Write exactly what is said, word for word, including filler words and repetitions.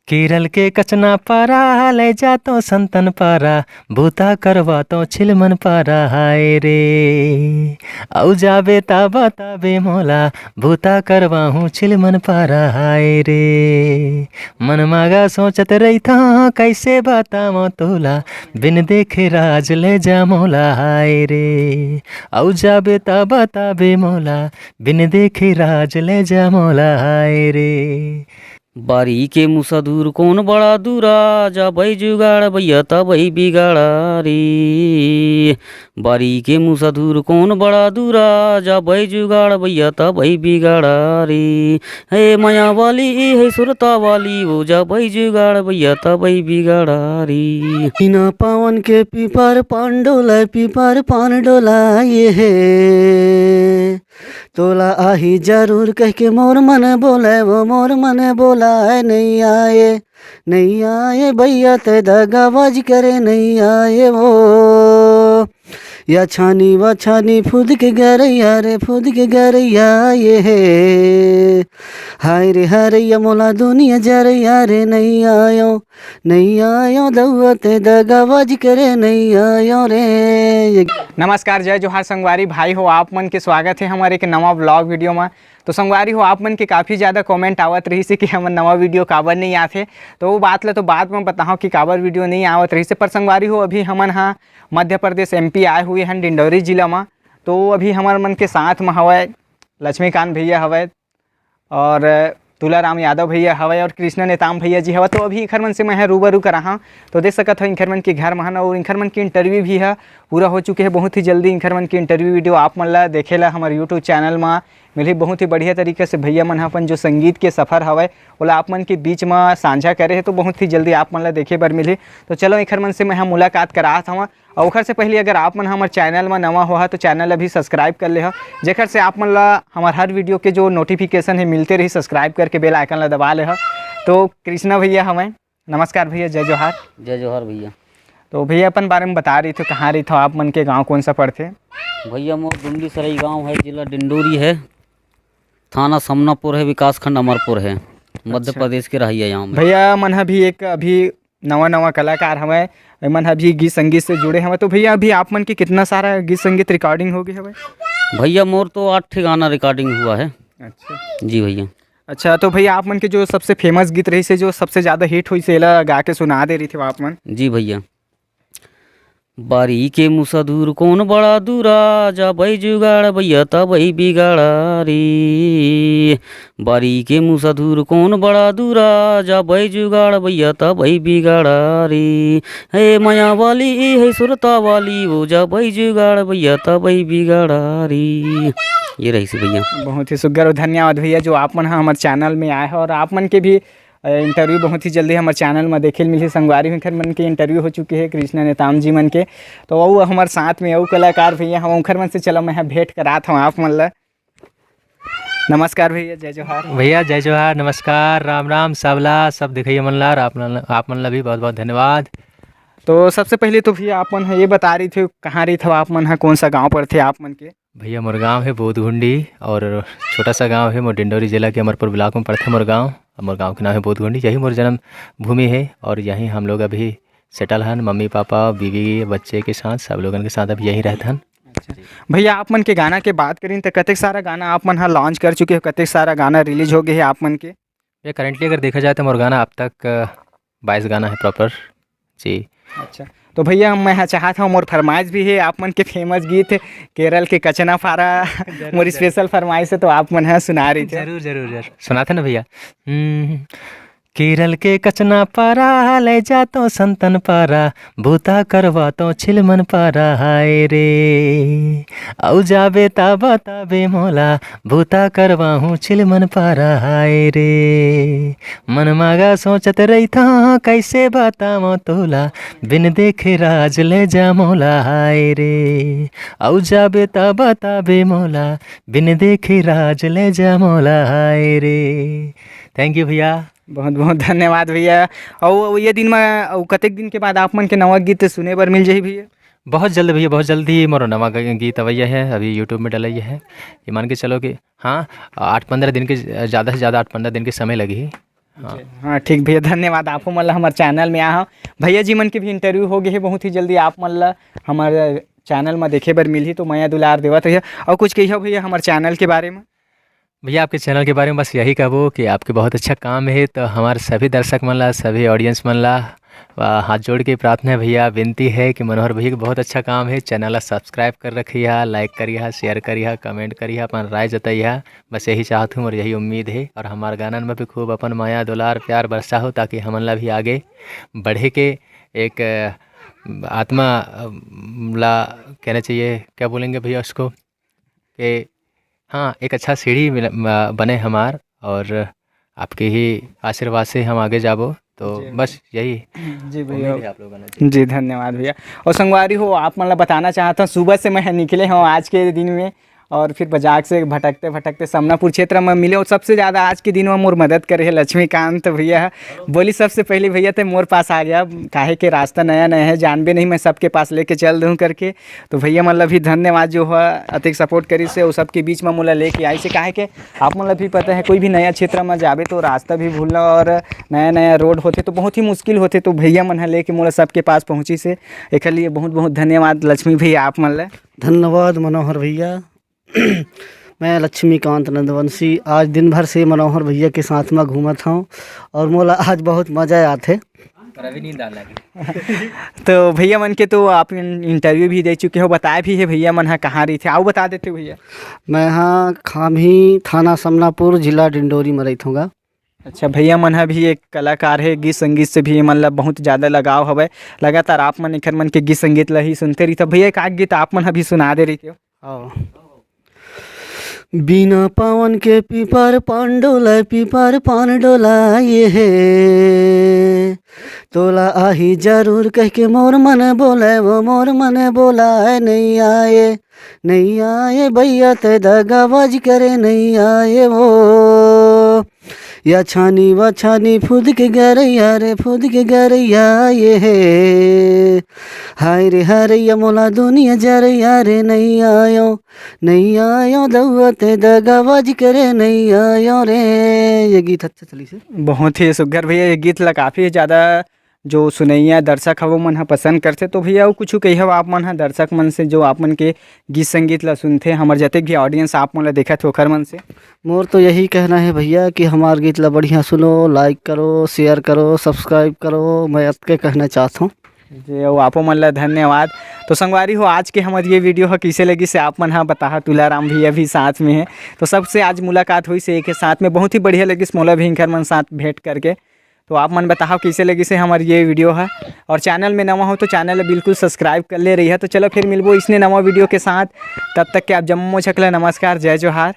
केरल के कचना पारा, ले जातो संतन पारा, बूता करवातो छिलमन पारा, हाय रे। अउ जाबे ता बताबे मोला, बूता करवाहूँ छिलमन पारा, हाय रे। मन मागा सोचत रहिथों, कैसे बतावों तोला, बिन देखे राज ले जा मोला, हाय रे। अउ जाबे ता बताबे मोला, बिन देखे राज ले जा मोला, हाय रे। बारी के मुसा दूर कौन बड़ा दूरा, जा बई जुगाड़ भैया तबई बिगाड़ा रे। बारी के मुसा दूर कौन बड़ा दूरा, जा बई जुगाड़ भैया तबई बिगाड़ा रे। हे माया वाली, ए हे सुरता वाली, वो जा बई जुगाड़ भैया तबई बिगाड़ा रे। बिना पावन के पीपर पान डोलाय, पीपर पान डोलाय हे। तोला आही जरूर कहिके मोर मन बोलाय, वो मोर मन बोलाय, नइ आय, नइ आय भैया तैं दगाबाजी करे, नइ आय वो। या छानी वा छानी फुद के गरैया रे, फुद के गरैया ये हे। हाय रे हरैया मोला दुनिया जरैया रे, नइ आयो, नइ आयो दउआ तैं दगाबाजी करे, नइ आयो रे। नमस्कार, जय जोहार संगवारी भाई हो, आप मन के स्वागत हे हमर एक नवा vlog video म। तो संगवारी हो, आप मन के काफ़ी ज़्यादा comment आवत रहिस हे कि हमर नवा video काबर नइ आथे, तो वो बात ल तो बाद म बताहूँ कि काबर video नइ आवत रहिस हे। पर संगवारी हो, अभी हमन ह मध्य प्रदेश, M P आए हुए हन डिंडौरी जिला म। तो अभी हमर मन के साथ म हवय लक्ष्मीकांत भैया हवय और तुलाराम यादव भैया हवय और कृष्णा नेताम भैया जी हवय। तो अभी इंखर मन से मैं ह रूबरू कराहूँ, तो देख सकत हो इंखर मन के घर म हन और इंखर मन के interview भी ह पूरा हो चुके हे। बहुत ही जल्दी इंखर मन के interview video आप मन ला देखे ला हमर YouTube channel म मिलही। बहुत ही बढ़िया तरीका से भैया मन ह अपन जो संगीत के सफर हवय, ओला आप मन के बीच म साझा करे हे, तो बहुत ही जल्दी आप मन ला देखे बर मिलही। तो चलो इंखर मन से मैं ह मुलाकात करात हवं। अउ ओखर से पहिली अगर आप मन हमर channel म नवा हो हा, तो channel अभी subscribe कर ले हा, जेखर से आप मन ला हमर हर video के जो notification हे मिलते रही। Subscribe करके bell icon ला दबा ले हा। तो कृष्णा भैया हवय, नमस्कार भैया, जय जोहार। जय जोहार भैया। तो भैया अपन बारे में बता रही थे, कहाँ रही थे आप मन के गाँव कौन सा पड़थे? भैया मोर डुंडी सरई गाँव है, जिला डिंडोरी है, थाना समनापुर है, विकासखंड अमरपुर है, मध्य अच्छा। प्रदेश के रहिया यहाँ में। भैया मन ह भी एक अभी नवा नवा कलाकार हवय, एमन ह भी गीत संगीत से जुड़े हवय। तो भैया अभी आप मन के कितना सारा गीत संगीत recording हो गए हवय? भैया मोर तो आठ ठे गाना recording हुआ है। अच्छा। जी भैया। अच्छा, तो भैया आप मन के जो सबसे famous गीत रहिस हे, जो सबसे ज़्यादा hit होइस हे, एला गा के सुना दे रही थे आप मन। जी भैया। बारी के मुसा दूर कौन बड़ा दूरा, जा बई जुगाड़ भैया तबई बिगाड़ा रे। बारी के मुसा दूर कौन बड़ा दूरा, जा बई जुगाड़ भैया तबई बिगाड़ा रे। हे माया वाली, ए हे सुरता वाली, वो जा बई जुगाड़ भैया तबई बिगाड़ा रे। ये रहिस हे भैया। बहुत ही सुग्घर और धन्यवाद भैया, जो आप मन ह हमर channel में आए हो और आप मन के भी अ, interview बहुत ही जल्दी हमर channel म देखे ल मिलही। संगवारी हो, इंखर मन के interview हो चुके हे कृष्णा नेताम जी मन के, तो अउ हमर साथ में अउ कलाकार भैया हवय, उंखर मन से चलो मैं ह भेंट करात हवं आप मन ला। नमस्कार भैया, जय जोहार। भैया जय जोहार, नमस्कार, राम राम, सबला, सब देखइया मन ला, और आप मन ला, आप मन ला भी बहुत बहुत धन्यवाद। तो सबसे पहले तो भैया आप मन ह ये बता रही थे, कहाँ रही थे आप मन ह, कौन सा गाँव पड़थे आप मन के? भैया मोर गाँव है बोधगुंडी और छोटा सा गाँव है मोर, डिंडोरी जिला के अमरपुर ब्लॉक में पड़थे मोर गाँव। और मोर गाँव के नाम है बोधगुंडी, यही मोर जन्म भूमि है और यहीं हम लोग अभी सेटल हन, मम्मी पापा, बीवी, बच्चे के साथ, सब लोगन के साथ अभी यहीं रहत हन। अच्छा। भैया आप मन के गाना के बात करिन त कतेक सारा गाना आप मन ह लॉन्च कर चुके हो, कतेक सारा गाना रिलीज हो गए है आप मन के? भैया करंटली अगर देखा जाए तो मोर गाना अब तक अ, बाईस गाना है प्रॉपर। जी। अच्छा, तो भैया मैं ह चाहत हूँ, मोर फरमाइश भी है, आप मन के फेमस गीत केरल के कचना फारा जरूर, मोर जरूर। स्पेशल फरमाइश है, तो आप मन ह सुना रही थे। जरूर जरूर जरूर सुनाते ना भैया। हम्म, केरल के कचना पारा ले जातो संतन पारा, बूता करवातो छिलमन पारा, हाय रे। अउ जाबे ता बताबे मोला, बूता करवाहूँ छिलमन पारा, हाय रे। मन मागा सोचत रहिथों, कैसे बतावों तोला, बिन देखे राज ले जा मोला, हाय रे। अउ जाबे ता बताबे मोला, बिन देखे राज ले जा मोला, हाय रे। Thank you भैया। बहुत बहुत धन्यवाद भैया। अउ ये दिन में, अउ कतेक दिन के बाद आप मन के नवा गीत सुने बर मिल जाही भैया? बहुत जल्द भैया, बहुत जल्द ही मोर नवा ग-, गीत अवैया है, अभी YouTube में डलैया है। ये मान के चलो कि हाँ, आठ पंद्रह दिन के, ज़्यादा से ज़्यादा आठ पंद्रह दिन के समय लगही। हाँ। जी, हाँ, ठीक भैया, धन्यवाद। आपो मन ला हमर चैनल में आ हव। भैया जी मन के भी इंटरव्यू हो गए हे, बहुत ही जल्दी आप मन ला हमर चैनल में देखे बर मिलही, तो मया दुलार देवत रहिए। और कुछ कहियो भैया हमर चैनल के बारे में? भैया, आपके चैनल के बारे में बस यही कहबो कि आपके बहुत अच्छा काम है, तो हमारे सभी दर्शक मन ला, सभी ऑडियंस मन ला, आ, हाथ जोड़ के प्रार्थना है भैया, विनती है कि मनोहर भैया के बहुत अच्छा काम है। चैनल ला सब्सक्राइब कर रखिए, लाइक करिए, शेयर करिए, कमेंट करिए, अपन राय जताइए। बस यही चाहत हूँ और यही उम्मीद है। और हमारे गानन में भी खूब अपन माया, दुलार, प्यार बरसा हो, ताकि हमन ला भी आगे बढ़े के एक, अ, आत्मा, अ, ला कहना चाहिए, क्या बोलेंगे भैया उसको, कि हाँ, एक अच्छा सीढ़ी मिल-, म-, बने हमार, और आपके ही आशीर्वाद से हम आगे जाबो। तो जी। बस यही जी भैया। उम्मीद है आप लोगों ने। जी, धन्यवाद भैया। और संगवारी हो, आप मन ला बताना चाहत हूँ, सुबह से मैं निकले हूँ आज के दिन में, और फिर बाजार से भटकते भटकते समनापुर क्षेत्र में मिले, और सबसे ज़्यादा आज के दिन में मोर मदद करे है लक्ष्मीकांत भैया। बोली, सबसे पहले भैया ते मोर पास आ गया, काहे के रास्ता नया नया है, जानबे नहीं, मैं सबके पास लेके चल दूँ करके। तो भैया मन ला भी धन्यवाद, जो है अतिक सपोर्ट करिस हे, वो सबके बीच में मोला लेके आइस हे। काहे के आप मन ला भी पता है, कोई भी नया क्षेत्र में जाबे तो रास्ता भी भूलना और नया नया रोड होथे तो बहुत ही मुश्किल होथे। तो भैया मन ह लेके मोला सबके पास पहुँचिस हे, एकर लिए बहुत बहुत धन्यवाद लक्ष्मी भैया आप मन ला। धन्यवाद मनोहर भैया। मैं लक्ष्मीकांत नंदवंशी आज दिन भर से मनोहर भैया के साथ में घूमत हूँ और मोला आज बहुत मजा आथे। पर अभी नींद आने लगी। तो भैया मन के तो आप इन-, इंटरव्यू भी दे चुके हो, बताए भी है भैया मन ह कहाँ रहिथे, आओ बता देते हो भैया। मैं हाँ खामही, थाना समनापुर, जिला डिंडोरी में रहिथों गा। अच्छा, भैया मन ह भी एक कलाकार है, गीत संगीत से भी ये मन ला बहुत ज़्यादा लगाव हवय। लगातार आप मन एखर मन के गीत संगीत ला ही सुनते रहिथो। भैया, एक आध गीत आप मन ह भी सुना दे रहिथो। हाँ। बिना पावन के पीपर पान डोलाय, पीपर पान डोलाय हे। तोला आही जरूर कहिके मोर मन बोलाय, वो मोर मन बोलाय, नइ आय, नइ आय भैया ते दगाबाज करे, नइ आय वो। या छानी वा छानी फुद के गरैया रे, फुद के गरैया ये हे। हाय रे हरैया मोला दुनिया जरैया रे, नइ आयो, नइ आयो दउआ ते दगाबाज करे, नइ आयो रे। ये गीत अच्छा चलिस हे। बहुत ही सुघर भैया, ये गीत ला काफ़ी ज़्यादा जो सुनइया दर्शक हवो मन ह पसंद करथे। तो भैया, अउ कुछु कहिहव आप मन ह दर्शक मन से, जो आप मन के गीत संगीत ला सुनथे, हमर जतेक भी ऑडियंस आप मन ला देखत हे, ओखर मन से? मोर तो यही कहना है भैया कि हमार गीत ला बढ़िया सुनो, लाइक करो, शेयर करो, सब्सक्राइब करो, मैं अतके कहना चाहत हूँ। जी, अउ आपो मन ला धन्यवाद। तो संगवारी हो, आज के हमर ये वीडियो ह कइसे लगिस हे आप मन ह बताहा, तुलाराम भैया भी साथ में हे, तो सबसे आज मुलाकात होइस हे एक साथ में, बहुत ही बढ़िया लगिस मोला भी इनकर मन साथ भेंट करके। तो आप मन बताहा कइसे लगिस हे हमर ये वीडियो ह, और चैनल में नवा हो तो चैनल ला बिल्कुल सब्सक्राइब कर ले रहिहा। तो चलो फिर मिलबो इसने नवा वीडियो के साथ, तब तक के आप जम्मो झन ला नमस्कार, जय जोहार।